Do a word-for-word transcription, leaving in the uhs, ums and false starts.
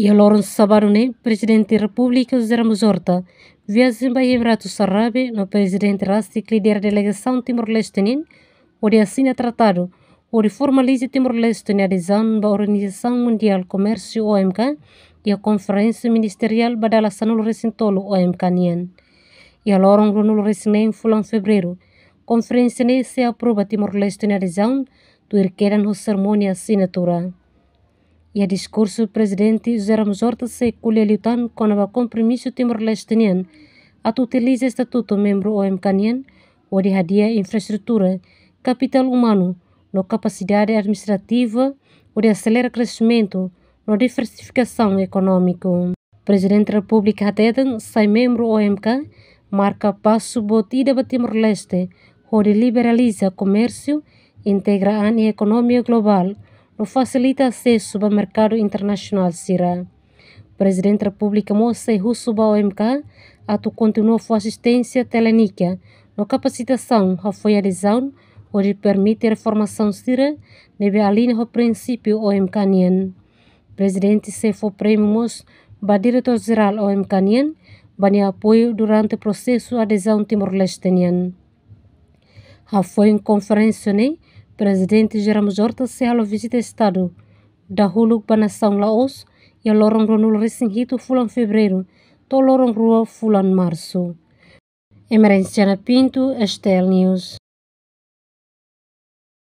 Iha loron sábadu ne'e, Prezidente Repúblika José Ramos Horta viajen ba Emiratus Árabes no prezidente rasik lidera delegasaun Timor-Leste nian, hodi asina tratadu hodi formaliza Timor-Leste nia adezaun ba Organizasaun Mundiál Komérsiu, O M K, iha konferénsia ministeriál ba dala sanulu-resin-tolu O M K nian. Iha loron ruanulu-resin-neen fulan Fevereiru, konferénsia ne'e sei aprova Timor-Leste nia adezaun, tuir kedan ho serimónia asinatura. Iha diskursu, Prezidente José Ramos Horta sei ko'alia liután kona-ba kompromisu Timor-Leste nian atu utiliza estatutu membru O M K nian hodi hadi'a infraestrutura, kapitál umanu no kapasidade administrativa hodi aselera kreximentu no diversifikasaun ekonómiku. Prezidente Repúblika hateten, sai membru O M K marka pasu boot ida ba Timor-Leste hodi liberaliza komérsiu, integra an iha ekonomia globál no fasilita asesu ba merkadu internasionál sira. Prezidente Repúblika mós sei husu ba O M K atu kontinua fó asisténsia téknika no kapasitasaun hafoin adezaun, hodi permite reformasaun sira ne'ebé aliña ho prinsípiu O M K nian. Prezidente sei fó prémiu mós ba Diretór Jerál O M K nian ba nia apoiu durante prosesu adezaun Timor-Leste nian. Hafoin konferénsia ne'e, Prezidente José Ramos Horta sei halo vizita Estadu dahuluk ba nasaun Laos, iha loron ruanulu-resin-hitu fulan Fevereiru to'o loron rua fulan Marsu. Emerenciana Pinto, S T L News.